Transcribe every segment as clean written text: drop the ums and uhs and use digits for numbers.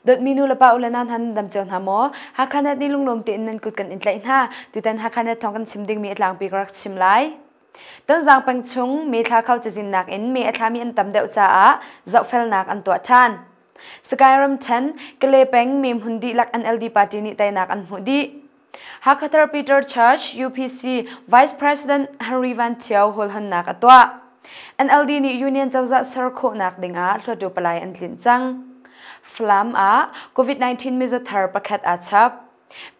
Dawtmi nu le pa u le nau hna nan dam cio hna maw? Hakha Net nih lunglawm tein nan kut kan in tlaih hna. Tutan Hakha Net thawng kan chim dingmi a tlangpi ka rak chim lai. Tonzang peng chung me thla kho cazin nakin me a thlami an tam deuh caah zohfelnak an tuah ṭhan. Skyram ṭhen Kale peng me hmun dihlak NLD party nih teinak an hmuh dih. Hakhathar Peter Church UPC Vice President Henry Van Thio hawlhonnak a tuah. NLD nih Union cozah ser khawhnak dingah hluatu palai an tlinh cang. Falam ah COVID-19 mizaw thar pakhat aa chap.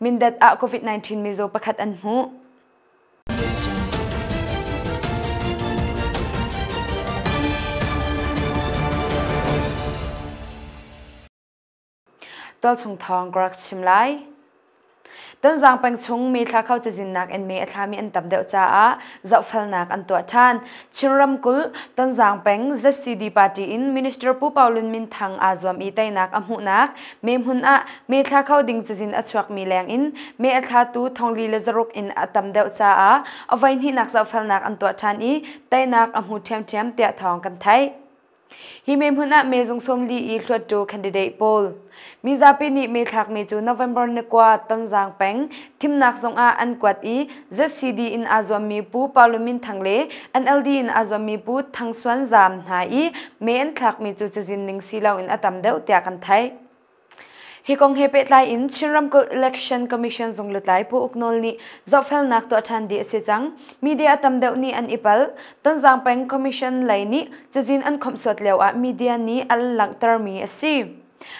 Mindat ah COVID-19 mizaw pakhat an hmuh. Tualchung thawng ka rak chim lai. Tonzang peng chung me thla kho cazinnak in me a thlami an tam deuh caah zohfelnak an tuah ṭhan. Chin ramkulh Tonzang peng ZCD party in Minister Pu Pau Lun Min Thang aa zuam i teinak a hmuhnak me hmun ah me thla kho ding cazin a chuakmi leng in me a thlatu thongli le zaruk in a tam deuh caah a voihnihnak zohfelnak an tuah ṭhan i teinak a hmu ṭhiamṭhiam tiah thawng kan theih. Hi me hmun ah mezung 40 i hluattu candidate pawl. Mizapi nih me thlakmi cu November ni kua Tonzang peng thimnak zung ah an kuat i ZCD in aa zuammi Pu Paulo Min Thang le NLD in aa zuammi Pu Thang Suan Zam hna i me an thlakmi cu cazin ning si loin a tam deuh tiah kan theih. Hi kong he pehtlai in Chin ramkulh Election Commission zung lutlai Pu Uk Nawl nih zohfelnak tuah ṭhan dih a si cang. Media tam deuh nih an i palh. Tonzang peng Commission lei nih cazin an khawmhsuat lio ah media nih an langhtermi a si.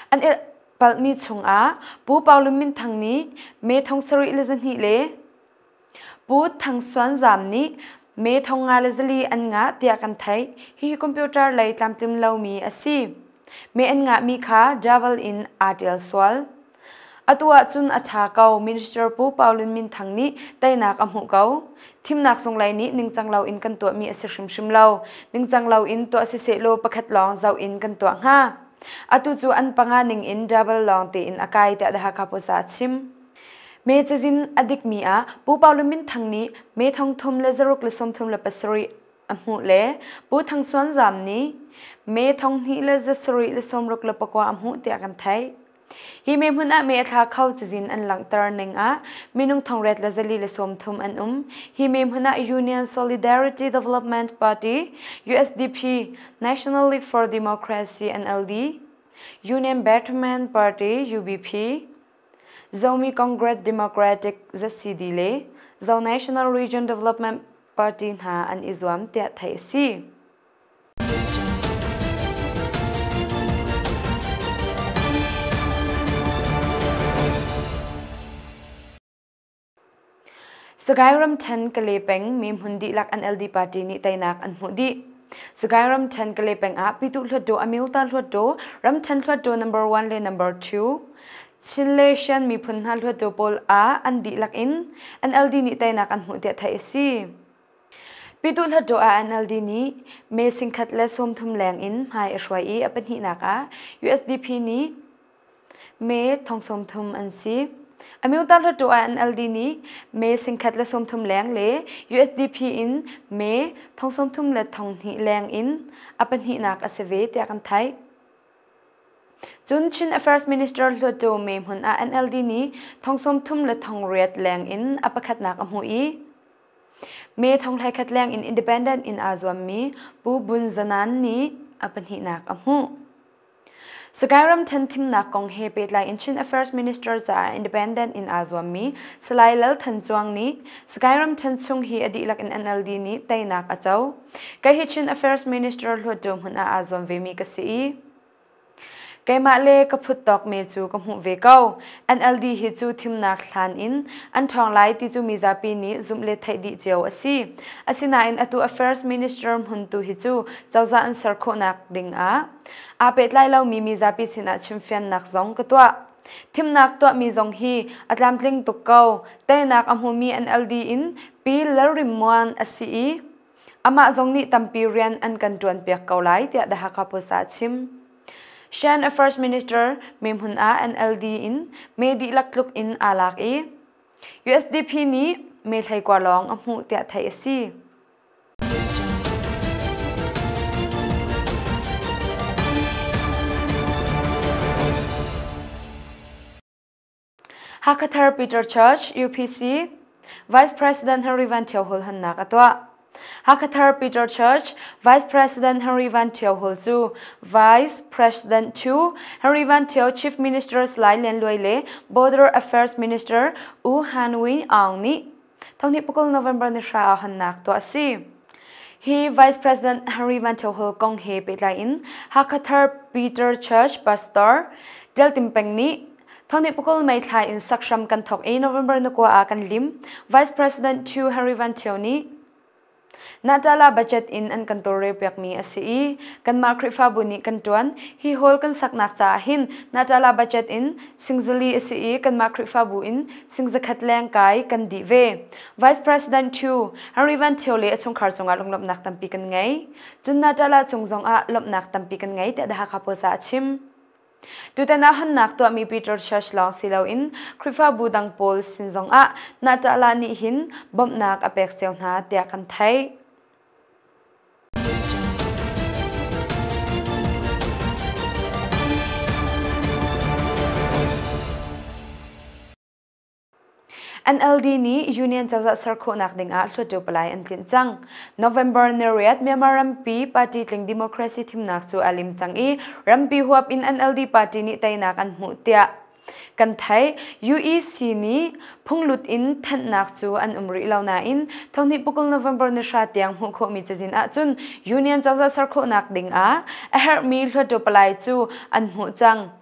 An i palhmi chungah Pu Pau Lun Min Thang nih me thong sarih le zahnih le Pu Thang Suan Zam nih me thong nga le zali an ngah tiah kan theih. Hihi computer lei tlamtlim lomi a si. Me an ngahmi kha Javel in aa ṭial sual. Atu ahcun a ṭha ko. Minister Pu Pau Lun Min Thang nih teinak a hmuh ko. Thimnak zunglei nih ningcang loin kan tuahmi a si hrimhrim lo. Ningcang loin tuah sisehlaw pakhat lawng zoh in kan tuah hnga. Atu cu an panga ningin double lawng tein a kai tiah The Hakha Post ah a chim. Me cazin a dikmi ah Pu Pau Lun Min Thang nih me thong thum le zaruk le sawm thum le pasarih a hmuh le Pu Thang Suan Zam nih me thong hnih le zasarih le sawmruk le pakua a hmuh tiah kan theih. Hi me hmun ah me a thla kho cazin an langhter ning ah minung thongret le zali le sawm thum an um. Hi me hmun ah Union Solidarity Development Party, USDP, National League for Democracy NLD, Union Betterment Party UBP, Zomi Congress Democratic ZCD le Zo National Region Development Party hna an i zuam tiah theih a si. Sagaing ramṭhen Kale peng mi hmun dihlak NLD party nih teinak an hmuh dih. Sagaing ramṭhen Kale peng ah Pyituh Hluttaw Amyota Hluttaw ramṭhen Hluttaw number 1 le number 2 Chin le Shan miphun hna hluttaw pawl ah an dihlak in NLD nih teinak an hmuh tiah theih a si. Pyituh Hluttaw ah NLD nih mee singkhat le 30 leng in hmai a hruai i a pahnihnak ah USDP nih Mee thong 30 an si. Amyota Hluttaw ah NLD nih mee singkhat le 30 leng le USDP in mee thong 30 le thong hnih leng in a pahnihnak a si ve tiah kan theih. Cun Chin Affairs Minister Hluttaw mee hmun ah NLD nih thong 30 le thong riat leng in a pakhatnak a hmuh i mee thong hlei leng in independent in aa zuammi Pu Bun Zanan nih a pahnihnak a hmuh. Sagaing ramṭhen thimnak kong he pehtlai in Chin Affairs Minister caah independent in aa zuammi Salai Lal Than Cuang nih Sagaing ramṭhen chung hi a dihlak in NLD nih teinak a co. Kei hi Chin Affairs Minister Hluttaw hmun ah aa zuam vemi ka si i keimah le ka phut tawk me cu ka hmuh ve ko. NLD hi cu thimnak hlan in an ṭhawng lai ti cu mizapi nih zumh le theih dih cio a si. Asinain atu Affairs Minister hmun tu hi cu cozah an ser khawhnak ding ah Aa pehtlai lomi mizapi sinah chimfiannak zong ka tuah. Thimnak tuahmi zong hi a tlamtling tuk ko. Teinak a hmumi NLD in Pi Lalrimmuan a si i amah zong nih tampi rian an kan ṭuanpiak ko lai tiah The Hakha Post ah a chim. Shan Affairs Minister mehmun ah NLD in me dihlak tluk in aa lak i USDP nih me hleikua lawng a hmuh tiah theih a si. Hakhathar Peter Church UPC Vice President Henry Van Thio Hall honnak a tuah. Hakhathar Peter Church Vice President Henry Van Thio Hall cu Vice President II Henry Van Thio Chief Minister Salai Lian Luai le Border Affairs Minister U Han Win Aung nih thonghnih pakul November ni hra ah honnak tuah a si. Hi Vice President Henry Van Thio Hall kong he pehtlai in Hakhathar Peter Church Pastor Tial Tim Peng nih Thonghnih pakul May thla in sak hram kan thawk i November ni kua ah kan lim. Vice President Thu Henry Van Thio nih Natala budget in an kan tawlrelpiakmi a si i kanmah Khrihfabu nih kan ṭuan. Hi hall kan saknak caah hin Natala budget in singzali a si i kanmah Khrihfabu in singzakhat leng kai kan dih ve. Vice President Thu Henry Van Thio le a chungkhar cungah lunglawmhnak tampi kan ngei. Cun Natala cung zongah lawmhnak tampi kan ngei tiah The Hakha Post ah a chim. Tutan ah honnak tuahmi Peter Church lawng si loin Khrihfabu dang pawl sin zongah Natala nih hin bawmhnak a pek cio hna tiah kan theih. NLD nih Union cozah ser khawhnak dingah hluttaw palai an tlinh cang. November ni riat Myanmar rampi party tling democracy thimnak cu a lim cang i rampi huap in NLD party nih teinak an hmuh tiah kan theih. UEC nih phunglut in thanhnak cu an um rih lo nain thonghnih pukul November ni hra tiang hmuh khawhmi cazin ahcun Union cozah ser khawhnak dingah a herhmi hluttaw palai cu an hmuh cang.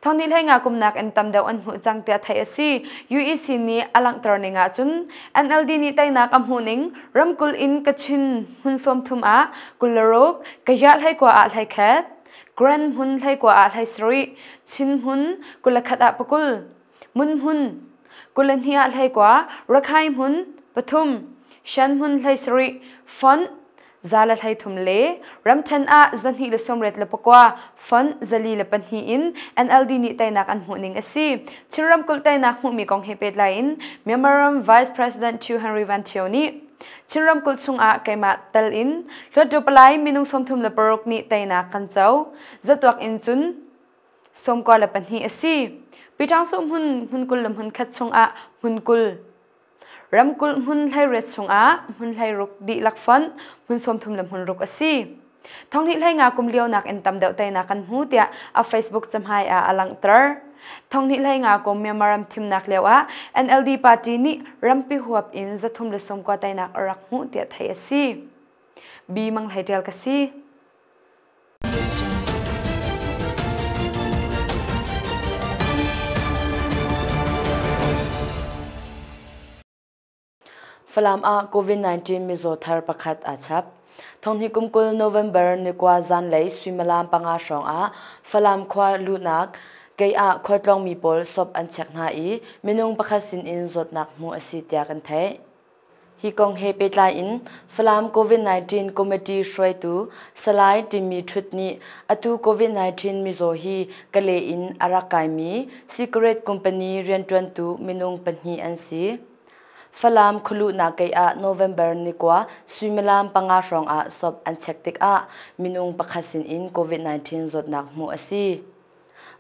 Thawngnih hlei nga kumnak in tam deuh an hmuh cang tiah theih a si. UEC nih a langhter ning ahcun NLD nih teinak a hmuh ning ramkulh in Kachin hmun 30 ah 26, Kayah hleikua ah 21, Grand hmun hleikua ah 17, Chin hmun 21 ah 20, Mun hmun 22 ah 19, Rakhine hmun 3, Shan hmun 17, Font 133 le ramṭhen ah 289 font 402 in NLD nih teinak an hmuh ning a si. Chin ramkulh teinak hmuhmi kong he pehtlai in Myanmar ram Vice President Chu Henry Van Thio nih Chin ramkulh chungah keimah tel in Hluttaw palai minung 36 nih teinak kan co. Zatuak in cun 92 a si. Pyiṭaungsuh hmun hmun 20 le hmun khat chungah hmun 20 Ramkulh hmun 18 chungah hmun 16 dihlak fonh hmun 30 le hmun ruk a si. Thonghnih 15 kum lio nakin tam deuh teinak kan hmu tiah a Facebook cahmai ah a langhter. Thonghnih 15 kum Myanmar ram thimnak lio ah NLD party nih rampi huap in 390 teinak a rak hmuh tiah theih a si. B. Mang Hlei Ṭial ka si. Falam ah COVID-19 mizaw thar pakhat aa chap. Thonghnih kum 20 November ni kua zanlei suimilam 5 hrawng ah Falam khua luhnak kei ah khualtlawngmi pawl sop an check hna i minung pakhat sinin zawtnak hmuh a si tiah kan theih. Hi kong he pehtlai in Falam COVID-19 Committee hruaitu Salai Timi Ṭhut nih atu COVID-19 mizaw hi Kale in a rak kaimi Secret Company rianṭuantu minung pahnih an si. Falam khualuhnak kei ah November ni kua suimilam 5 hrawng ah sop an check tikah minung pakhat sinin COVID-19 zawtnak hmuh a si.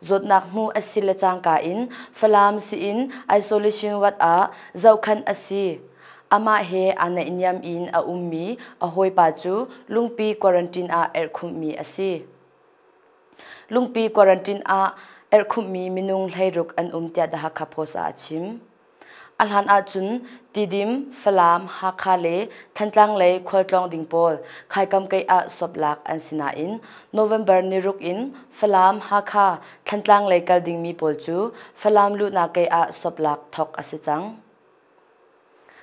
Zawtnak hmuh a si le cangka in Falam sii-inn isolation ward ah zohkhanh a si. Amah he aa naihniam in a ummi a hawipa cu Lungpi quarantine ah erhkhumhmi a si. Lungpi quarantine ah erhkhumhmi minung 16 an um tiah The Hakha Post ah a chim. A hlan ahcun Tidim, Falam, Hakha le Thantlang lei khualtlawng ding pawl khaikam keih ah sop lak an si nain November ni ruk in Falam, Hakha, Thantlang lei kal dingmi pawl cu Falam luhnak keih ah sop lak thawk a si cang.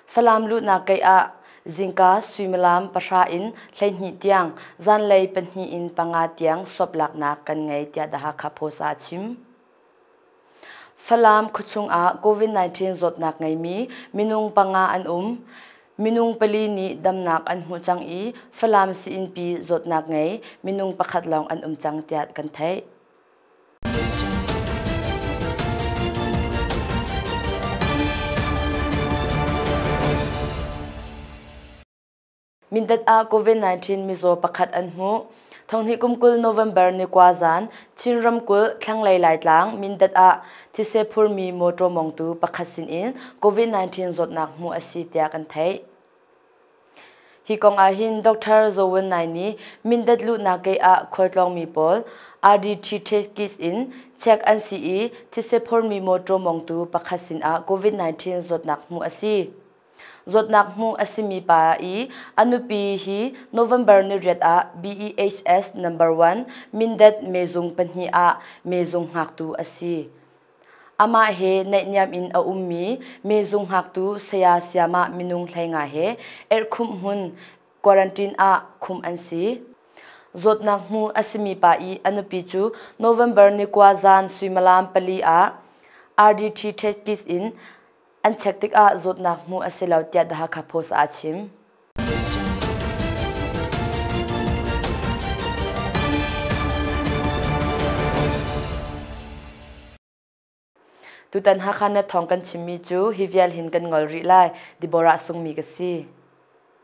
Falam luhnak keih ah zingka suimilam 10 in 12 tiang, zanlei 2 in 5 tiang sop laknak kan ngei tiah The Hakha Post ah a chim. Falam khuachung ah COVID-19 zawtnak ngeimi minung panga an um. Minung pali nih damnak an hmuh cang i Falam sii-innpi zawtnak ngei minung pakhat lawng an um cang tiah kan theih. Mindat ah COVID-19 mizaw pakhat an hmuh. Thonghnih kum 20 November ni 9 zan Chin ramkulh thlanglei Laitlang Mindat ah thise phurmi mawṭaw mongtu pakhat sinin COVID-19 zawtnak hmuh a si tiah kan theih. Hi kong ah hin Dr. Zaw Win Nai nih Mindat luhnak gate ah khualtlawngmi pawl RDT test kits in check an si i thise phurmi mawṭaw mongtu pakhat sinah COVID-19 zawtnak hmuh a si. Zawtnak hmuh a simi pa i a nupi hi November niriat ah BEHS number 1 Mindat mezung pahnih ah mezung hngaktu a si. Amah he naihniam in a ummi mezung hngaktu saya siamah minung 15 he erhkhumh hmun quarantine ah khumh an si. Zawtnak hmuh a simi pa i a nupi cu November ni 9 zan suimilam 4 ah RDT test kit in an check tikah zawtnak hmuh a si lo tiah The Hakha Post ah a chim. Tutan Hakha net thawng kan chimmi cu hi vial hin kan ngol rih lai. Deborah Sungmi ka si.